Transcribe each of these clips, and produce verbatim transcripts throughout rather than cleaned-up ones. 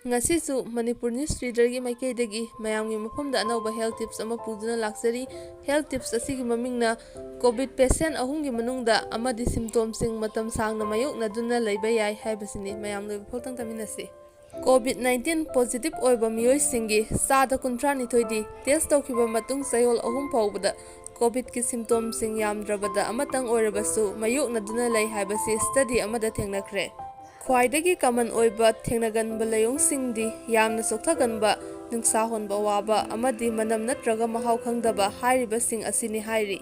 ꯉꯁꯤꯁꯨ ꯃꯅꯤꯄꯨꯔ ꯅ꯭ꯌꯨꯁ ꯔꯤꯗꯔꯒꯤ ꯃꯥꯏꯀꯩꯗꯒꯤ ꯃꯌꯥꯝꯒꯤ ꯃꯐꯝꯗ ꯑꯅꯧꯕ ꯍꯦꯜꯊ ꯇꯤꯞꯁ ꯑꯃ ꯄꯨꯗꯨꯅ ꯂꯥꯛꯆꯔꯤ꯫ ꯍꯦꯜꯊ ꯇꯤꯞꯁ ꯑꯁꯤꯒꯤ ꯃꯃꯤꯡꯅ ꯀꯣꯚꯤꯗ ꯄꯦꯁꯦꯟ ꯑꯍꯨꯝꯒꯤ ꯃꯅꯨꯡꯗ ꯑꯃꯗꯤ ꯁꯤꯝꯇꯣꯝꯁꯤꯡ ꯃꯇꯝ ꯁꯥꯡꯅ ꯃꯥꯌꯣꯛꯅꯗꯨꯅ ꯂꯩꯕ ꯌꯥꯏ ꯍꯥꯏꯕꯁꯤꯅꯤ꯫ ꯃꯌꯥꯝ ꯂꯣꯏꯕ ꯐꯥꯎ ꯇꯪ ꯇꯥꯃꯤꯟꯅꯁꯤ꯫ ꯀꯣꯚꯤꯗ ꯅꯥꯏꯟꯇꯤꯟ ꯄꯣꯖꯤꯇꯤꯚ ꯑꯣꯏꯕ ꯃꯤꯑꯣꯏꯁꯤꯡꯒꯤ ꯆꯥꯗ ꯀꯨꯟꯊ꯭ꯔꯥ ꯅꯤꯊꯣꯏꯗꯤ ꯇꯦꯁ ꯇꯧꯈꯤꯕ ꯃꯇꯨꯡ ꯆꯌꯣꯜ ꯑꯍꯨꯝ ꯐꯥꯎꯕꯗ ꯀꯣꯚꯤꯗꯀꯤ ꯁꯤꯝꯇꯣꯝꯁꯤꯡ ꯌꯥꯝꯗ꯭ꯔꯕꯗ ꯑꯃꯇꯪ ꯑꯣꯏꯔꯕꯁꯨ ꯃꯥꯌꯣꯛꯅꯗꯨꯅ ꯂꯩ ꯍꯥꯏꯕꯁꯤ ꯁ꯭ꯇꯗꯤ ꯑꯃꯗ ꯊꯦꯡꯅꯈ꯭ꯔꯦ꯫ ꯈ꯭ꯋꯥꯏꯗꯒꯤ ꯀꯃꯟ ꯑꯣꯏꯕ ꯊꯦꯡꯅꯒꯟꯕ ꯂꯥꯏꯑꯣꯡꯁꯤꯡꯗꯤ ꯌꯥꯝꯅ ꯆꯣꯛꯊꯒꯟꯕ, ꯅꯤꯡꯁꯥ ꯍꯣꯟꯕ ꯋꯥꯕ ꯑꯃꯗꯤ ꯃꯅꯝ ꯅꯠꯇ꯭ꯔꯒ ꯃꯍꯥꯎ ꯈꯪꯗꯕ ꯍꯥꯏꯔꯤꯕꯁꯤꯡ ꯑꯁꯤꯅꯤ ꯍꯥꯏꯔꯤ꯫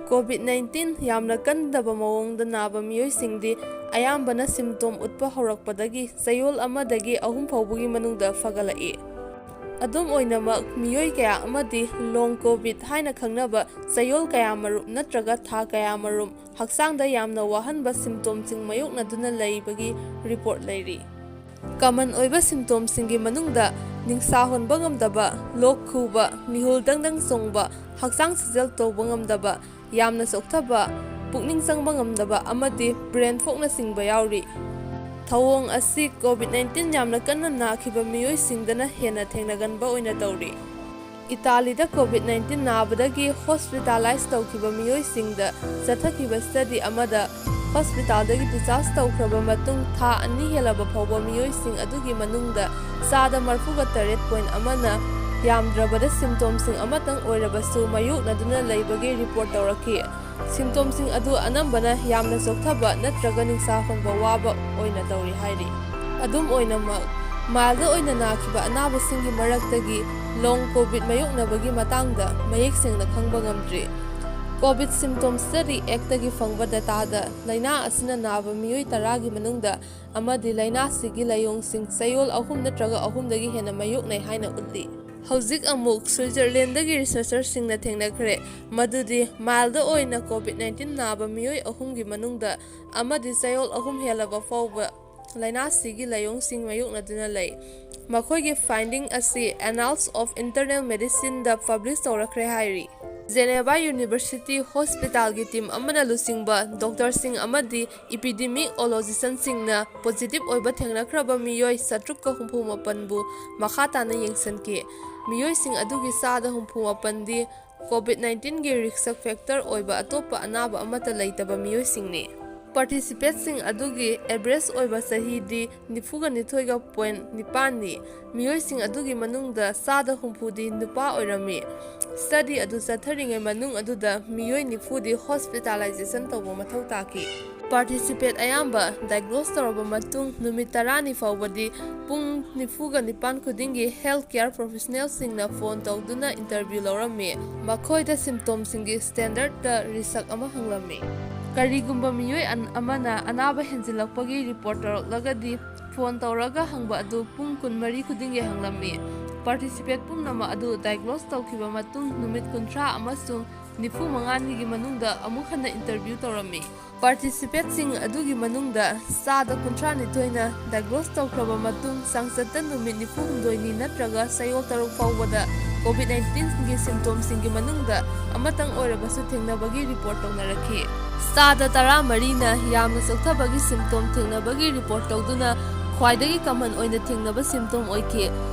ꯀꯣꯚꯤꯗ ꯅꯥꯏꯟꯇꯤꯟ ꯌꯥꯝꯅ ꯀꯟꯗꯕ ꯃꯑꯣꯡꯗ ꯅꯥꯕ ꯃꯤꯑꯣꯏꯁꯤꯡꯗꯤ ꯑꯌꯥꯝꯕꯅ ꯁꯤꯝꯇꯣꯝ ꯎꯠꯄ ꯍꯧꯔꯛꯄꯗꯒꯤ ꯆꯌꯣꯜ ꯑꯃꯗꯒꯤ ꯑꯍꯨꯝ ꯐꯥꯎꯕꯒꯤ ꯃꯅꯨꯡꯗ ꯐꯒꯠꯂꯛꯏ꯫ ꯑꯗꯨꯝ ꯑꯣꯏꯅꯃꯛ, ꯃꯤꯑꯣꯏ ꯀꯌꯥ ꯑꯃꯗꯤ ꯂꯣꯡ ꯀꯣꯚꯤꯗ ꯍꯥꯏꯅ ꯈꯪꯅꯕ ꯆꯌꯣꯜ ꯀꯌꯥꯃꯔꯨꯝ ꯅꯠꯇ꯭ꯔꯒ ꯊꯥ ꯀꯌꯥꯃꯔꯨꯝ ꯍꯛꯆꯥꯡꯗ ꯌꯥꯝꯅ ꯋꯥꯍꯟꯕ ꯁꯤꯝꯇꯣꯝꯁꯤꯡ ꯃꯥꯌꯣꯛꯅꯗꯨꯅ ꯂꯩꯕꯒꯤ ꯔꯤꯄꯣꯔꯠ ꯂꯩꯔꯤ꯫ ꯀꯃꯟ ꯑꯣꯏꯕ ꯁꯤꯝꯇꯣꯝꯁꯤꯡꯒꯤ ꯃꯅꯨꯡꯗ ꯅꯤꯡꯁꯥ ꯍꯣꯟꯕ ꯉꯝꯗꯕ, ꯂꯣꯛ ꯈꯨꯕ, ꯃꯤꯍꯨꯜ ꯗꯪ ꯗꯪ ꯆꯣꯡꯕ, ꯍꯛꯆꯥꯡ ꯁꯥꯖꯦꯜ ꯇꯧꯕ ꯉꯝꯗꯕ, ꯌꯥꯝꯅ ꯆꯣꯛꯊꯕ, ꯄꯨꯛꯅꯤꯡ ꯆꯪꯕ ꯉꯝꯗꯕ ꯑꯃꯗꯤ ꯕ꯭ꯔꯦꯟ ꯐꯣꯒꯅꯆꯤꯡꯕ ꯌꯥꯎꯔꯤ꯫ ꯊꯧꯑꯣꯡ ꯑꯁꯤ ꯀꯣꯚꯤꯗ ꯅꯥꯏꯟꯇꯤꯟ ꯌꯥꯝꯅ ꯀꯟꯅ ꯅꯥꯈꯤꯕ ꯃꯤꯑꯣꯏꯁꯤꯡꯗꯅ ꯍꯦꯟꯅ ꯊꯦꯡꯅꯒꯟꯕ ꯑꯣꯏꯅ ꯇꯧꯔꯤ꯫ ꯏꯇꯥꯂꯤꯗ ꯀꯣꯚꯤꯗ ꯅꯥꯏꯟꯇꯤꯟ ꯅꯥꯕꯗꯒꯤ ꯍꯣꯁꯄꯤꯇꯥꯂꯥꯏꯖ ꯇꯧꯈꯤꯕ ꯃꯤꯑꯣꯏꯁꯤꯡꯗ ꯆꯠꯊꯈꯤꯕ ꯁ꯭ꯇꯗꯤ ꯑꯃꯗ, ꯍꯣꯁꯄꯤꯇꯥꯜꯗꯒꯤ ꯗꯤꯁꯆꯥꯔꯖ ꯇꯧꯈ꯭ꯔꯕ ꯃꯇꯨꯡ ꯊꯥ ꯑꯅꯤ ꯍꯦꯜꯂꯕ ꯐꯥꯎꯕ ꯃꯤꯑꯣꯏꯁꯤꯡ ꯑꯗꯨꯒꯤ ꯃꯅꯨꯡꯗ ꯆꯥꯗ ꯃꯔꯤꯐꯨꯒ ꯇꯔꯦꯠ ꯄꯣꯏꯟ ꯑꯃꯅ ꯌꯥꯝꯗ꯭ꯔꯕꯗ ꯁꯤꯝꯇꯣꯝꯁꯤꯡ ꯑꯃꯇꯪ ꯑꯣꯏꯔꯕꯁꯨ ꯃꯥꯌꯣꯛꯅꯗꯨꯅ ꯂꯩꯕꯒꯤ ꯔꯤꯄꯣꯔꯠ ꯇꯧꯔꯛꯈꯤ꯫ ꯁꯤꯝꯇꯣꯝꯁꯤꯡ ꯑꯗꯨ ꯑꯅꯝꯕꯅ ꯌꯥꯝꯅ ꯆꯣꯛꯊꯕ ꯅꯠꯇ꯭ꯔꯒ ꯅꯤꯡꯁꯥ ꯍꯣꯟꯕ ꯋꯥꯕ ꯑꯣꯏꯅ ꯇꯧꯔꯤ ꯍꯥꯏꯔꯤ꯫ ꯑꯗꯨꯝ ꯑꯣꯏꯅꯃꯛ, ꯃꯥꯏꯜꯗ ꯑꯣꯏꯅ ꯅꯥꯈꯤꯕ ꯑꯅꯥꯕꯁꯤꯡꯒꯤ ꯃꯔꯛꯇꯒꯤ ꯂꯣꯡ ꯀꯣꯚꯤꯗ ꯃꯥꯌꯣꯛꯅꯕꯒꯤ ꯃꯇꯥꯡꯗ ꯃꯌꯦꯛ ꯁꯦꯡꯅ ꯈꯪꯕ ꯉꯝꯗ꯭ꯔꯤ꯫ ꯀꯣꯚꯤꯗ ꯁꯤꯝꯇꯣꯝ ꯁ꯭ꯇꯗꯤ ꯑꯦꯛꯇꯒꯤ ꯐꯪꯕ ꯗꯦꯇꯥꯗ ꯂꯥꯏꯅꯥ ꯑꯁꯤꯅ ꯅꯥꯕ ꯃꯤꯑꯣꯏ ꯇꯔꯥꯒꯤ ꯃꯅꯨꯡꯗ ꯑꯃꯗꯤ ꯂꯥꯏꯅꯥꯁꯤꯒꯤ ꯂꯥꯏꯑꯣꯡꯁꯤꯡ ꯆꯌꯣꯜ ꯑꯍꯨꯝ ꯅꯠꯇ꯭ꯔꯒ ꯑꯍꯨꯝꯗꯒꯤ ꯍꯦꯟꯅ ꯃꯥꯌꯣꯛꯅꯩ ꯍꯥꯏꯅ ꯎꯠꯂꯤ꯫ ꯍꯧꯖꯤꯛ ꯑꯃꯨꯛ ꯁ꯭ꯋꯤꯖꯔꯂꯦꯟꯗꯒꯤ ꯔꯤꯁꯔꯆꯔꯁꯤꯡꯅ ꯊꯦꯡꯅꯈ꯭ꯔꯦ, ꯃꯗꯨꯗꯤ ꯃꯥꯏꯜꯗ ꯑꯣꯏꯅ ꯀꯣꯚꯤꯗ ꯅꯥꯏꯟꯇꯤꯟ ꯅꯥꯕ ꯃꯤꯑꯣꯏ ꯑꯍꯨꯝꯒꯤ ꯃꯅꯨꯡꯗ ꯑꯃꯗꯤ ꯆꯌꯣꯜ ꯑꯍꯨꯝ ꯍꯦꯜꯂꯕ ꯐꯥꯎꯕ ꯂꯥꯏꯅꯥꯁꯤꯒꯤ ꯂꯥꯏꯑꯣꯡꯁꯤꯡ ꯃꯥꯌꯣꯛꯅꯗꯨꯅ ꯂꯩ꯫ ꯃꯈꯣꯏꯒꯤ ꯐꯥꯏꯟꯗꯤꯡ ꯑꯁꯤ Annals of Internal Medicineꯗ ꯄꯕ꯭ꯂꯤꯁ ꯇꯧꯔꯛꯈ꯭ꯔꯦ ꯍꯥꯏꯔꯤ꯫ Geneva University Hospitalꯒꯤ ꯇꯤꯝ ꯑꯃꯅ ꯂꯨꯆꯤꯡꯕ ꯗꯣꯛꯇꯔꯁꯤꯡ ꯑꯃꯗꯤ ꯏꯄꯤꯗꯤꯃꯤꯑꯣꯂꯣꯖꯤꯁꯟꯁꯤꯡꯅ ꯄꯣꯖꯤꯇꯤꯚ ꯑꯣꯏꯕ ꯊꯦꯡꯅꯈ꯭ꯔꯕ ꯃꯤꯑꯣꯏ ꯆꯥꯇ꯭ꯔꯨꯛꯀ ꯍꯨꯝꯐꯨ ꯃꯥꯄꯟꯕꯨ ꯃꯈꯥ ꯇꯥꯅ ꯌꯦꯡꯁꯤꯟꯈꯤ꯫ ꯃꯤꯑꯣꯏꯁꯤꯡ ꯑꯗꯨꯒꯤ ꯆꯥꯗ ꯍꯨꯝꯐꯨ ꯃꯥꯄꯟꯗꯤ ꯀꯣꯚꯤꯗ ꯅꯥꯏꯟꯇꯤꯟꯒꯤ ꯔꯤꯁꯛ ꯐꯦꯛꯇꯔ ꯑꯣꯏꯕ ꯑꯇꯣꯞꯄ ꯑꯅꯥꯕ ꯑꯃꯠꯇ ꯂꯩꯇꯕ ꯃꯤꯑꯣꯏꯁꯤꯡꯅꯤ꯫ ꯄꯥꯔꯇꯤꯁꯤꯄꯦꯠꯁꯤꯡ ꯑꯗꯨꯒꯤ ꯑꯦꯚꯔꯦꯖ ꯑꯣꯏꯕ ꯆꯍꯤꯗꯤ ꯅꯤꯐꯨꯒ ꯅꯤꯊꯣꯏꯒ ꯄꯣꯏꯟ ꯅꯤꯄꯥꯟꯅꯤ꯫ ꯃꯤꯑꯣꯏꯁꯤꯡ ꯑꯗꯨꯒꯤ ꯃꯅꯨꯡꯗ ꯆꯥꯗ ꯍꯨꯝꯐꯨꯗꯤ ꯅꯨꯄꯥ ꯑꯣꯏꯔꯝꯃꯤ꯫ ꯁ꯭ꯇꯗꯤ ꯑꯗꯨ ꯆꯠꯊꯔꯤꯉꯩ ꯃꯅꯨꯡ ꯑꯗꯨꯗ ꯃꯤꯑꯣꯏ ꯅꯤꯐꯨꯗꯤ ꯍꯣꯁꯄꯤꯇꯥꯂꯥꯏꯖꯦꯁꯟ ꯇꯧꯕ ꯃꯊꯧ ꯇꯥꯈꯤ꯫ ꯄꯥꯔꯇꯤꯁꯤꯄꯦꯠ ꯑꯌꯥꯝꯕ ꯗꯥꯏꯒ꯭ꯅꯣꯁ ꯇꯧꯔꯕ ꯃꯇꯨꯡ ꯅꯨꯃꯤꯠ ꯇꯔꯥꯅꯤ ꯐꯥꯎꯕꯗꯤ ꯄꯨꯡ ꯅꯤꯐꯨꯒ ꯅꯤꯄꯥꯟ ꯈꯨꯗꯤꯡꯒꯤ ꯍꯦꯜꯊ ꯀꯦꯌꯔ ꯄ꯭ꯔꯣꯐꯦꯁꯅꯦꯜꯁꯤꯡꯅ ꯐꯣꯟ ꯇꯧꯗꯨꯅ ꯏꯟꯇꯔꯚ꯭ꯌꯨ ꯂꯧꯔꯝꯃꯤ꯫ ꯃꯈꯣꯏꯗ ꯁꯤꯝꯇꯣꯝꯁꯤꯡꯒꯤ ꯁ꯭ꯇꯦꯟꯗꯔꯗ ꯔꯤꯁꯛ ꯑꯃ ꯍꯪꯂꯝꯃꯤ꯫ ꯀꯔꯤꯒꯨꯝꯕ ꯃꯤꯑꯣꯏ ꯑꯟ-, ꯑꯃꯅ ꯑꯅꯥꯕ ꯍꯦꯟꯖꯤꯜꯂꯛꯄꯒꯤ ꯔꯤꯄꯣꯔꯠ ꯇꯧꯔꯛꯂꯒꯗꯤ, ꯐꯣꯟ ꯇꯧꯔꯒ ꯍꯪꯕ ꯑꯗꯨ ꯄꯨꯡ ꯀꯨꯟꯃꯔꯤ ꯈꯨꯗꯤꯡꯒꯤ ꯍꯪꯂꯝꯃꯤ꯫ ꯄꯥꯔꯇꯤꯁꯤꯄꯦꯠ ꯄꯨꯝꯅꯃꯛ ꯑꯗꯨ ꯗꯥꯏꯒ꯭ꯅꯣꯁ ꯇꯧꯈꯤꯕ ꯃꯇꯨꯡ ꯅꯨꯃꯤꯠ ꯀꯨꯟꯊ꯭ꯔꯥ ꯑꯃꯁꯨꯡ ꯅꯤꯐꯨ ꯃꯉꯥꯅꯤꯒꯤ ꯃꯅꯨꯡꯗ ꯑꯃꯨꯛ ꯍꯟꯅ ꯏꯟꯇꯔꯚ꯭ꯌꯨ ꯇꯧꯔꯝꯃꯤ꯫ ꯄꯥꯔꯇꯤꯁꯤꯄꯦꯠꯁꯤꯡ ꯑꯗꯨꯒꯤ ꯃꯅꯨꯡꯗ ꯆꯥꯗ ꯀꯨꯟꯊ꯭ꯔꯥ ꯅꯤꯊꯣꯏꯅ ꯗꯥꯏꯒ꯭ꯅꯣꯁ ꯇꯧꯈ꯭ꯔꯕ ꯃꯇꯨꯡ ꯆꯥꯡꯆꯠꯇ ꯅꯨꯃꯤꯠ ꯅꯤꯐꯨ ꯍꯨꯝꯗꯣꯏꯅꯤ ꯅꯠꯇ꯭ꯔꯒ ꯆꯌꯣꯜ ꯇꯔꯨꯛ ꯐꯥꯎꯕꯗ ꯀꯣꯚꯤꯗ ꯅꯥꯏꯟꯇꯤꯟꯒꯤ ꯁꯤꯝꯇꯣꯝꯁꯤꯡꯒꯤ ꯃꯅꯨꯡꯗ ꯑꯃꯇꯪ ꯑꯣꯏꯔꯕꯁꯨ ꯊꯦꯡꯅꯕꯒꯤ ꯔꯤꯄꯣꯔꯠ ꯇꯧꯅꯔꯛꯈꯤ꯫ ꯆꯥꯗ ꯇꯔꯥꯃꯔꯤꯅ ꯌꯥꯝꯅ ꯆꯣꯛꯊꯕꯒꯤ ꯁꯤꯝꯇꯣꯝ ꯊꯦꯡꯅꯕꯒꯤ ꯔꯤꯄꯣꯔꯠ ꯇꯧꯗꯨꯅ ꯈ꯭ꯋꯥꯏꯗꯒꯤ ꯀꯃꯟ ꯑꯣꯏꯅ ꯊꯦꯡꯅꯕ ꯁꯤꯝꯇꯣꯝ ꯑꯣꯏꯈꯤ꯫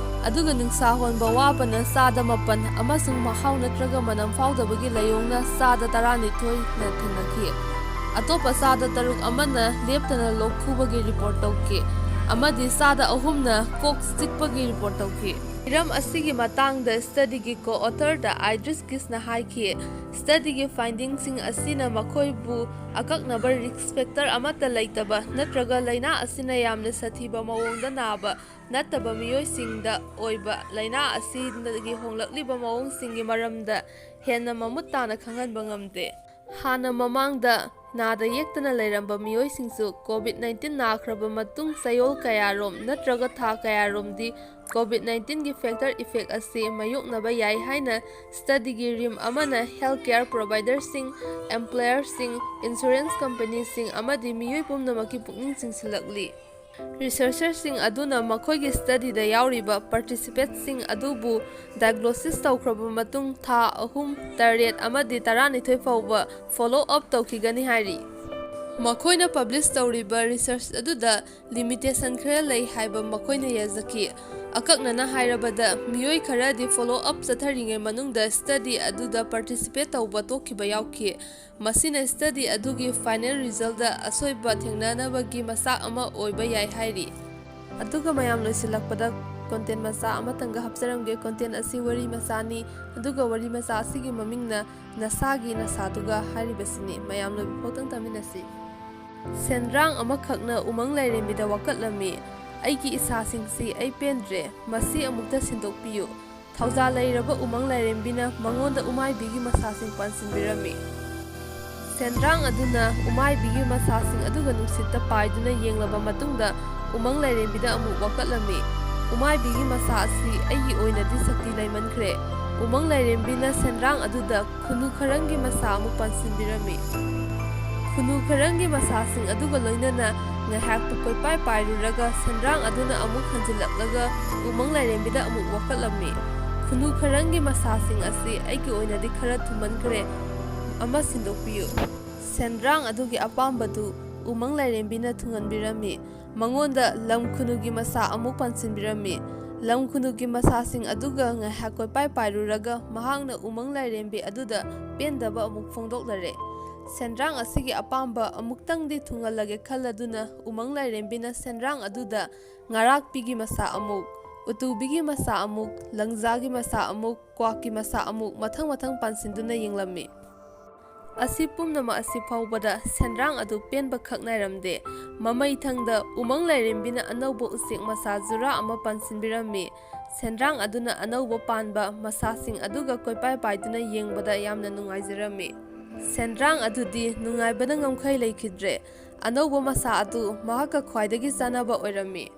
ꯑꯗꯨꯒ ꯅꯤꯡꯁꯥ ꯍꯣꯟꯕ ꯋꯥꯕꯅ ꯆꯥꯗ ꯃꯥꯄꯟ ꯑꯃꯁꯨꯡ ꯃꯍꯥꯎ ꯅꯠꯇ꯭ꯔꯒ ꯃꯅꯝ ꯐꯥꯎꯗꯕꯒꯤ ꯂꯥꯏꯑꯣꯡꯅ ꯆꯥꯗ ꯇꯔꯥꯅꯤꯊꯣꯏꯅ ꯊꯦꯡꯅꯈꯤ꯫ ꯑꯇꯣꯞꯄ ꯆꯥꯗ ꯇꯔꯨꯛ ꯑꯃꯅ ꯂꯦꯞꯇꯅ ꯂꯣꯛ ꯈꯨꯕꯒꯤ ꯔꯤꯄꯣꯔꯠ ꯇꯧꯈꯤ, ꯑꯃꯗꯤ ꯆꯥꯗ ꯑꯍꯨꯝꯅ ꯀꯣꯛ ꯆꯤꯛꯄꯒꯤ ꯔꯤꯄꯣꯔꯠ ꯇꯧꯈꯤ꯫ ꯍꯤꯔꯝ ꯑꯁꯤꯒꯤ ꯃꯇꯥꯡꯗ ꯁ꯭ꯇꯗꯤꯒꯤ ꯀꯣ-ꯑꯣꯊꯔꯗ ꯑꯥꯏꯗ꯭ꯔꯤꯁ ꯀꯤꯁꯅ ꯍꯥꯏꯈꯤ, ꯁ꯭ꯇꯗꯤꯒꯤ ꯐꯥꯏꯟꯗꯤꯡꯁꯤꯡ ꯑꯁꯤꯅ ꯃꯈꯣꯏꯕꯨ ꯑꯀꯛꯅꯕ ꯔꯤꯁꯛ ꯐꯦꯛꯇꯔ ꯑꯃꯠꯇ ꯂꯩꯇꯕ ꯅꯠꯇ꯭ꯔꯒ ꯂꯥꯏꯅꯥ ꯑꯁꯤꯅ ꯌꯥꯝꯅ ꯁꯥꯊꯤꯕ ꯃꯑꯣꯡꯗ ꯅꯥꯕ ꯅꯠꯇꯕ ꯃꯤꯑꯣꯏꯁꯤꯡꯗ ꯑꯣꯏꯕ ꯂꯥꯏꯅꯥ ꯑꯁꯤꯗꯒꯤ ꯍꯣꯡꯂꯛꯂꯤꯕ ꯃꯑꯣꯡꯁꯤꯡꯒꯤ ꯃꯔꯝꯗ ꯍꯦꯟꯅ ꯃꯃꯨꯠ ꯇꯥꯅ ꯈꯪꯍꯟꯕ ꯉꯝꯗꯦ꯫ ꯍꯥꯟꯅ ꯃꯃꯥꯡꯗ ꯅꯥꯗ ꯌꯦꯛꯇꯅ ꯂꯩꯔꯝꯕ ꯃꯤꯑꯣꯏꯁꯤꯡꯁꯨ ꯀꯣꯚꯤꯗ ꯅꯥꯏꯟꯇꯤꯟ ꯅꯥꯈ꯭ꯔꯕ ꯃꯇꯨꯡ ꯆꯌꯣꯜ ꯀꯌꯥꯔꯣꯝ ꯅꯠꯇ꯭ꯔꯒ ꯊꯥ ꯀꯌꯥꯔꯣꯝꯗꯤ ꯀꯣꯚꯤꯗ ꯅꯥꯏꯟꯇꯤꯟꯒꯤ ꯐꯦꯛꯇꯔ ꯏꯐꯦꯛ ꯑꯁꯤ ꯃꯥꯌꯣꯛꯅꯕ ꯌꯥꯏ ꯍꯥꯏꯅ ꯁ꯭ꯇꯗꯤꯒꯤ ꯔꯤꯝ ꯑꯃꯅ ꯍꯦꯜꯊ ꯀꯦꯌꯔ ꯄ꯭ꯔꯣꯚꯥꯏꯗꯔꯁꯤꯡ, ꯑꯦꯝꯄ꯭ꯂꯣꯌꯔꯁꯤꯡ, ꯏꯟꯁꯨꯔꯦꯟꯁ ꯀꯝꯄꯅꯤꯁꯤꯡ ꯑꯃꯗꯤ ꯃꯤꯑꯣꯏ ꯄꯨꯝꯅꯃꯛꯀꯤ ꯄꯨꯛꯅꯤꯡ ꯆꯤꯡꯁꯤꯜꯂꯛꯂꯤ꯫ Researcherꯁꯤꯡ ꯑꯗꯨꯅ ꯃꯈꯣꯏꯒꯤ studyꯗ ꯌꯥꯎꯔꯤꯕ participantꯁꯤꯡ ꯑꯗꯨꯕꯨ diagnosis ꯇꯧꯈ꯭ꯔꯕ ꯃꯇꯨꯡ ꯊꯥ ꯑꯍꯨꯝ, ꯇꯔꯦꯠ ꯑꯃꯗꯤ ꯇꯔꯥꯅꯤꯊꯣꯏ ꯐꯥꯎꯕ follow up ꯇꯧꯈꯤꯒꯅꯤ ꯍꯥꯏꯔꯤ꯫ ꯃꯈꯣꯏꯅ publish ꯇꯧꯔꯤꯕ research ꯑꯗꯨꯗ limitation ꯈꯔ ꯂꯩ ꯍꯥꯏꯕ ꯃꯈꯣꯏꯅ ꯌꯥꯖꯈꯤ꯫ ꯑꯀꯛꯅꯅ ꯍꯥꯏꯔꯕꯗ, ꯃꯤꯑꯣꯏ ꯈꯔꯗꯤ follow up ꯆꯠꯊꯔꯤꯉꯩ ꯃꯅꯨꯡꯗ study ꯑꯗꯨꯗ participate ꯇꯧꯕ ꯇꯣꯛꯈꯤꯕ ꯌꯥꯎꯈꯤ꯫ ꯃꯁꯤꯅ study ꯑꯗꯨꯒꯤ final resultꯗ ꯑꯁꯣꯏꯕ ꯊꯦꯡꯅꯅꯕꯒꯤ ꯃꯆꯥꯛ ꯑꯃ ꯑꯣꯏꯕ ꯌꯥꯏ ꯍꯥꯏꯔꯤ꯫ ꯑꯗꯨꯒ ꯃꯌꯥꯝ, ꯂꯣꯏꯁꯤꯜꯂꯛꯄꯗ content ꯃꯆꯥ ꯑꯃꯇꯪꯒ ꯍꯥꯞꯆꯔꯝꯒꯦ꯫ Content ꯑꯁꯤ ꯋꯥꯔꯤ ꯃꯆꯥꯅꯤ, ꯑꯗꯨꯒ ꯋꯥꯔꯤ ꯃꯆꯥ ꯑꯁꯤꯒꯤ ꯃꯃꯤꯡꯅ "ꯅꯁꯥꯒꯤ ꯅꯁꯥꯗꯨꯒ" ꯍꯥꯏꯔꯤꯕꯁꯤꯅꯤ꯫ ꯃꯌꯥꯝ, ꯂꯣꯏꯕ ꯐꯥꯎꯇꯪ ꯇꯥꯃꯤꯟꯅꯁꯤ꯫ ꯁꯦꯟꯗ꯭ꯔꯥꯡ ꯑꯃꯈꯛꯅ ꯎꯃꯪ ꯂꯥꯏꯔꯦꯝꯕꯤꯗ ꯋꯥꯀꯠꯂꯝꯃꯤ, "ꯑꯩꯒꯤ ꯏꯁꯥꯁꯤꯡꯁꯤ ꯑꯩ ꯄꯦꯟꯗ꯭ꯔꯦ, ꯃꯁꯤ ꯑꯃꯨꯛꯇ ꯁꯤꯟꯗꯣꯛꯄꯤꯌꯨ꯫ ꯊꯧꯖꯥꯜ ꯂꯩꯔꯕ ꯎꯃꯪ ꯂꯥꯏꯔꯦꯝꯕꯤꯅ ꯃꯉꯣꯟꯗ ꯎꯃꯥꯏꯕꯤꯒꯤ ꯃꯁꯥꯁꯤꯡ ꯄꯥꯟꯁꯤꯟꯕꯤꯔꯝꯃꯤ"꯫ ꯁꯦꯟꯗ꯭ꯔꯥꯡ ꯑꯗꯨꯅ ꯎꯃꯥꯏꯕꯤꯒꯤ ꯃꯁꯥꯁꯤꯡ ꯑꯗꯨꯒ ꯅꯨꯡꯁꯤꯠꯇ ꯄꯥꯏꯗꯨꯅ ꯌꯦꯡꯂꯕ ꯃꯇꯨꯡꯗ ꯎꯃꯪ ꯂꯥꯏꯔꯦꯝꯕꯤꯗ ꯑꯃꯨꯛ ꯋꯥꯀꯠꯂꯝꯃꯤ, "ꯎꯃꯥꯏꯕꯤꯒꯤ ꯃꯁꯥ ꯑꯁꯤ ꯑꯩꯒꯤ ꯑꯣꯏꯅꯗꯤ ꯁꯛꯇꯤ ꯂꯩꯃꯟꯈ꯭ꯔꯦ"꯫ ꯎꯃꯪ ꯂꯥꯏꯔꯦꯝꯕꯤꯅ ꯁꯦꯟꯗ꯭ꯔꯥꯡ ꯑꯗꯨꯗ ꯈꯨꯅꯨ ꯈꯔꯪꯒꯤ ꯃꯁꯥ ꯑꯃꯨꯛ ꯄꯥꯟꯁꯤꯟꯕꯤꯔꯝꯃꯤ꯫ ꯈꯨꯅꯨ ꯈꯔꯪꯒꯤ ꯃꯁꯥꯁꯤꯡ ꯑꯗꯨꯒ ꯂꯣꯏꯅꯅ ꯉꯥꯏꯍꯥꯛꯇ ꯀꯣꯏꯄꯥꯏ ꯄꯥꯏꯔꯨꯔꯒ ꯁꯦꯟꯗ꯭ꯔꯥꯡ ꯑꯗꯨꯅ ꯑꯃꯨꯛ ꯍꯟꯖꯤꯜꯂꯛꯂꯒ ꯎꯃꯪ ꯂꯥꯏꯔꯦꯝꯕꯤꯗ ꯑꯃꯨꯛ ꯋꯥꯀꯠꯂꯝꯃꯤ, "ꯈꯨꯅꯨ ꯈꯔꯪꯒꯤ ꯃꯁꯥꯁꯤꯡ ꯑꯁꯤ ꯑꯩꯒꯤ ꯑꯣꯏꯅꯗꯤ ꯈꯔ ꯊꯨꯝꯃꯟꯈ꯭ꯔꯦ, ꯑꯃ ꯁꯤꯟꯗꯣꯛꯄꯤꯌꯨ"꯫ ꯁꯦꯟꯗ꯭ꯔꯥꯡ ꯑꯗꯨꯒꯤ ꯑꯄꯥꯝꯕꯗꯨ ꯎꯃꯪ ꯂꯥꯏꯔꯦꯝꯕꯤꯅ ꯊꯨꯡꯍꯟꯕꯤꯔꯝꯃꯤ꯫ ꯃꯉꯣꯟꯗ ꯂꯝ ꯈꯨꯅꯨꯒꯤ ꯃꯁꯥ ꯑꯃꯨꯛ ꯄꯥꯟꯁꯤꯟꯕꯤꯔꯝꯃꯤ꯫ ꯂꯝ ꯈꯨꯅꯨꯒꯤ ꯃꯁꯥꯁꯤꯡ ꯑꯗꯨꯒ ꯉꯥꯏꯍꯥꯛ ꯀꯣꯏꯄꯥꯏ ꯄꯥꯏꯔꯨꯔꯒ ꯃꯍꯥꯛꯅ ꯎꯃꯪ ꯂꯥꯏꯔꯦꯝꯕꯤ ꯑꯗꯨꯗ ꯄꯦꯟꯗꯕ ꯑꯃꯨꯛ ꯐꯣꯡꯗꯣꯛꯂꯔꯦ꯫ ꯁꯦꯟꯗ꯭ꯔꯥꯡ ꯑꯁꯤꯒꯤ ꯑꯄꯥꯝꯕ ꯑꯃꯨꯛꯇꯪꯗꯤ ꯊꯨꯡꯍꯜꯂꯒꯦ ꯈꯜꯂꯗꯨꯅ ꯎꯃꯪ ꯂꯥꯏꯔꯦꯝꯕꯤꯅ ꯁꯦꯟꯗ꯭ꯔꯥꯡ ꯑꯗꯨꯗ ꯉꯥꯔꯥꯛꯄꯤꯒꯤ ꯃꯁꯥ ꯑꯃꯨꯛ, ꯎꯇꯨꯕꯤꯒꯤ ꯃꯁꯥ ꯑꯃꯨꯛ, ꯂꯪꯖꯥꯒꯤ ꯃꯁꯥ ꯑꯃꯨꯛ, ꯀ꯭ꯋꯥꯛꯀꯤ ꯃꯁꯥ ꯑꯃꯨꯛ ꯃꯊꯪ ꯃꯊꯪ ꯄꯥꯟꯁꯤꯟꯗꯨꯅ ꯌꯦꯡꯂꯝꯃꯤ꯫ ꯑꯁꯤ ꯄꯨꯝꯅꯃꯛ ꯑꯁꯤ ꯐꯥꯎꯕꯗ ꯁꯦꯟꯗ꯭ꯔꯥꯡ ꯑꯗꯨ ꯄꯦꯟꯕ ꯈꯛ ꯅꯥꯏꯔꯝꯗꯦ꯫ ꯃꯃꯩꯊꯪꯗ ꯎꯃꯪ ꯂꯥꯏꯔꯦꯝꯕꯤꯅ ꯑꯅꯧꯕ ꯎꯆꯦꯛ ꯃꯁꯥ ꯖꯨꯔꯥ ꯑꯃ ꯄꯥꯟꯁꯤꯟꯕꯤꯔꯝꯃꯤ꯫ ꯁꯦꯟꯗ꯭ꯔꯥꯡ ꯑꯗꯨꯅ ꯑꯅꯧꯕ ꯄꯥꯟꯕ ꯃꯁꯥꯁꯤꯡ ꯑꯗꯨꯒ ꯀꯣꯏꯄꯥꯏ ꯄꯥꯏꯗꯨꯅ ꯌꯦꯡꯕꯗ ꯌꯥꯝꯅ ꯅꯨꯡꯉꯥꯏꯖꯔꯝꯃꯤ꯫ ꯁꯦꯟꯗ꯭ꯔꯥꯡ ꯑꯗꯨꯗꯤ ꯅꯨꯡꯉꯥꯏꯕꯅ ꯉꯝꯈꯩ ꯂꯩꯈꯤꯗ꯭ꯔꯦ꯫ ꯑꯅꯧꯕ ꯃꯁꯥ ꯑꯗꯨ ꯃꯍꯥꯛꯀ ꯈ꯭ꯋꯥꯏꯗꯒꯤ ꯆꯥꯟꯅꯕ ꯑꯣꯏꯔꯝꯃꯤ꯫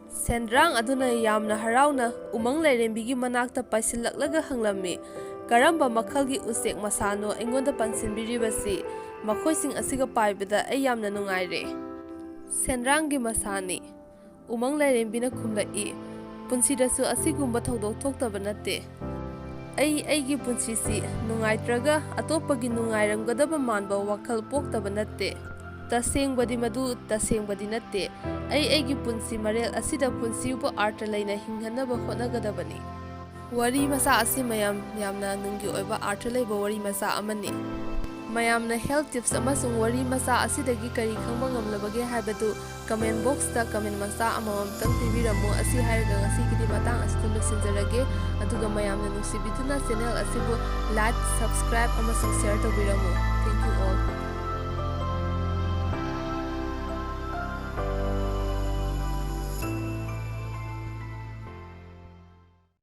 ꯁꯦꯟꯗ꯭ꯔꯥꯡ ꯑꯗꯨꯅ ꯌꯥꯝꯅ ꯍꯔꯥꯎꯅ ꯎꯃꯪ ꯂꯥꯏꯔꯦꯝꯕꯤꯒꯤ ꯃꯅꯥꯛꯇ ꯄꯥꯏꯁꯤꯜꯂꯛꯂꯒ ꯍꯪꯂꯝꯃꯤ, "ꯀꯔꯝꯕ ꯃꯈꯜꯒꯤ ꯎꯆꯦꯛ ꯃꯁꯥꯅꯣ ꯑꯩꯉꯣꯟꯗ ꯄꯥꯟꯁꯤꯟꯕꯤꯔꯤꯕꯁꯤ? ꯃꯈꯣꯏꯁꯤꯡ ꯑꯁꯤꯒ ꯄꯥꯏꯕꯗ ꯑꯩ ꯌꯥꯝꯅ ꯅꯨꯡꯉꯥꯏꯔꯦ"꯫ ꯁꯦꯟꯗ꯭ꯔꯥꯡꯒꯤ ꯃꯁꯥꯅꯤ꯫ ꯎꯃꯪ ꯂꯥꯏꯔꯦꯝꯕꯤꯅ ꯈꯨꯝꯂꯛꯏ, ꯄꯨꯟꯁꯤꯗꯁꯨ ꯑꯁꯤꯒꯨꯝꯕ ꯊꯧꯗꯣꯛ ꯊꯣꯛꯇꯕ ꯅꯠꯇꯦ꯫ ꯑꯩ ꯑꯩꯒꯤ ꯄꯨꯟꯁꯤꯁꯤ ꯅꯨꯡꯉꯥꯏꯇ꯭ꯔꯒ ꯑꯇꯣꯞꯄꯒꯤ ꯅꯨꯡꯉꯥꯏꯔꯝꯒꯗꯕ ꯃꯥꯟꯕ ꯋꯥꯈꯜ ꯄꯣꯛꯇꯕ ꯅꯠꯇꯦ꯫ ꯇꯁꯦꯡꯕꯗꯤ ꯃꯗꯨ ꯇꯁꯦꯡꯕꯗꯤ ꯅꯠꯇꯦ꯫ ꯑꯩ ꯑꯩꯒꯤ ꯄꯨꯟꯁꯤ ꯃꯔꯦꯜ ꯑꯁꯤꯗ ꯄꯨꯟꯁꯤꯕꯨ ꯑꯥꯔꯊ ꯂꯩꯅ ꯍꯤꯡꯍꯟꯅꯕ ꯍꯣꯠꯅꯒꯗꯕꯅꯤ꯫ ꯋꯥꯔꯤ ꯃꯆꯥ ꯑꯁꯤ ꯃꯌꯥꯝ ꯌꯥꯝꯅ ꯅꯨꯡꯒꯤ ꯑꯣꯏꯕ ꯑꯥꯔꯊ ꯂꯩꯕ ꯋꯥꯔꯤ ꯃꯆꯥ ꯑꯃꯅꯤ꯫ ꯃꯌꯥꯝꯅ ꯍꯦꯜꯊ ꯇꯤꯞꯁ ꯑꯃꯁꯨꯡ ꯋꯥꯔꯤ ꯃꯆꯥ ꯑꯁꯤꯗꯒꯤ ꯀꯔꯤ ꯈꯪꯕ ꯉꯝꯂꯕꯒꯦ ꯍꯥꯏꯕꯗꯨ ꯀꯃꯦꯟ ꯕꯣꯛꯁꯇ ꯀꯃꯦꯟ ꯃꯆꯥ ꯑꯃꯃꯝꯇꯪ ꯄꯤꯕꯤꯔꯝꯃꯨ꯫ ꯑꯁꯤ ꯍꯥꯏꯔꯒ ꯉꯁꯤꯒꯤꯗꯤ ꯃꯇꯥꯡ ꯑꯁꯤꯗ ꯂꯣꯏꯁꯤꯟꯖꯔꯒꯦ꯫ ꯑꯗꯨꯒ ꯃꯌꯥꯝꯅ ꯅꯨꯡꯁꯤꯕꯤꯗꯨꯅ ꯆꯦꯅꯦꯜ ꯑꯁꯤꯕꯨ ꯂꯥꯏꯛ, ꯁꯕꯁꯀ꯭ꯔꯥꯏꯕ ꯑꯃꯁꯨꯡ ꯁꯤꯌꯔ ꯇꯧꯕꯤꯔꯝꯃꯨ꯫ Thank you all.